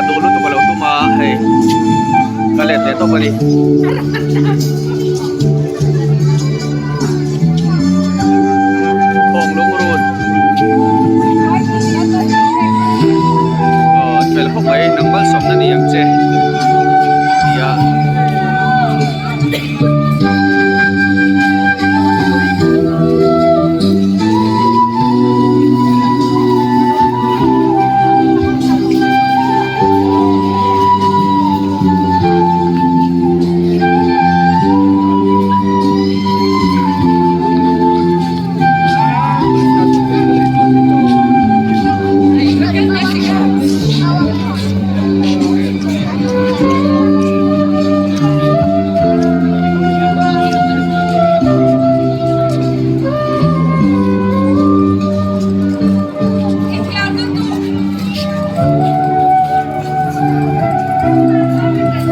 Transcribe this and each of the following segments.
kha duh lutuk a lo tum a hei ka let leh tawp a ni. Khawng lung run aw an fel khawp mai nang malsawmna ni ang che tia.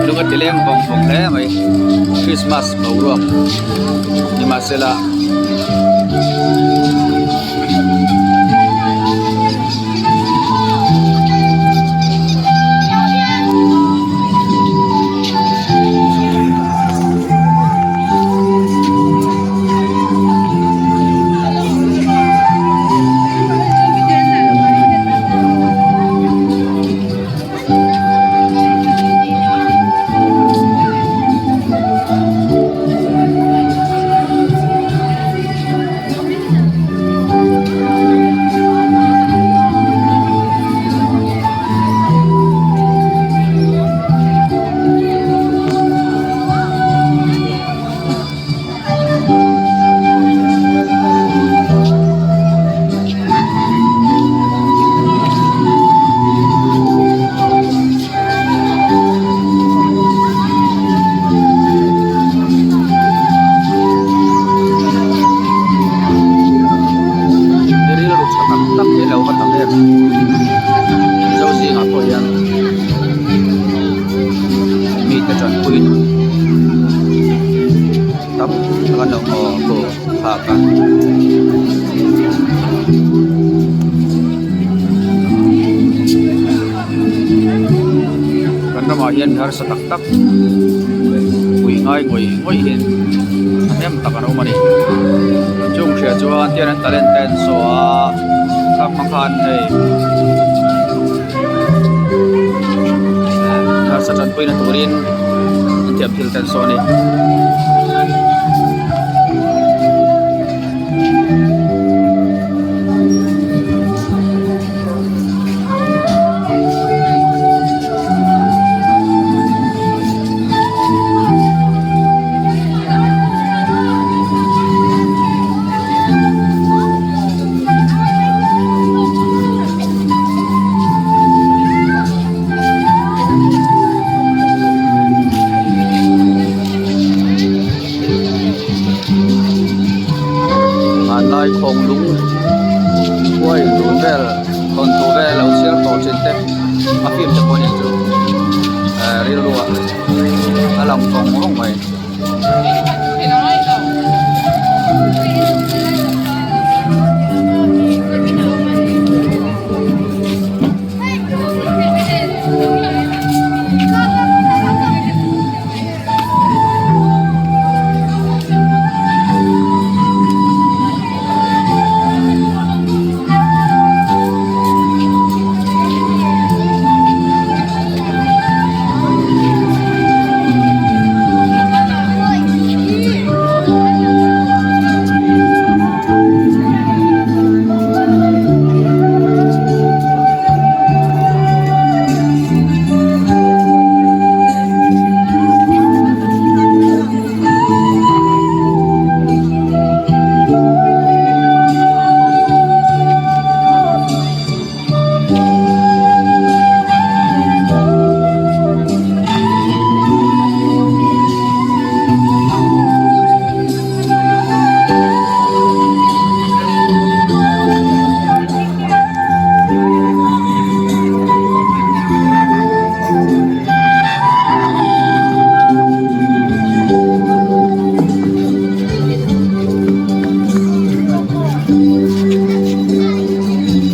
Lung a ti leng vawng vawng hle mai Christmas boruak nimahsela. I rilru tha tak tak hi lo va tam em Mizo zingah pawh hian mite tanpui tam tak an lo aw pawh phak a. Kan ramah hian mi harsa tak tak pui ngai ngawih ngawih hian thahnem tak an awm a ni. Chung hria chuan tian an talent te an saw a thlang hma khan hei harsa tanpuina turin an thiam thil te an saw a ni. Hmanlai khawng lung khuai dun vel thawnthu vel lo chhiar tawh thin te a film te pawh.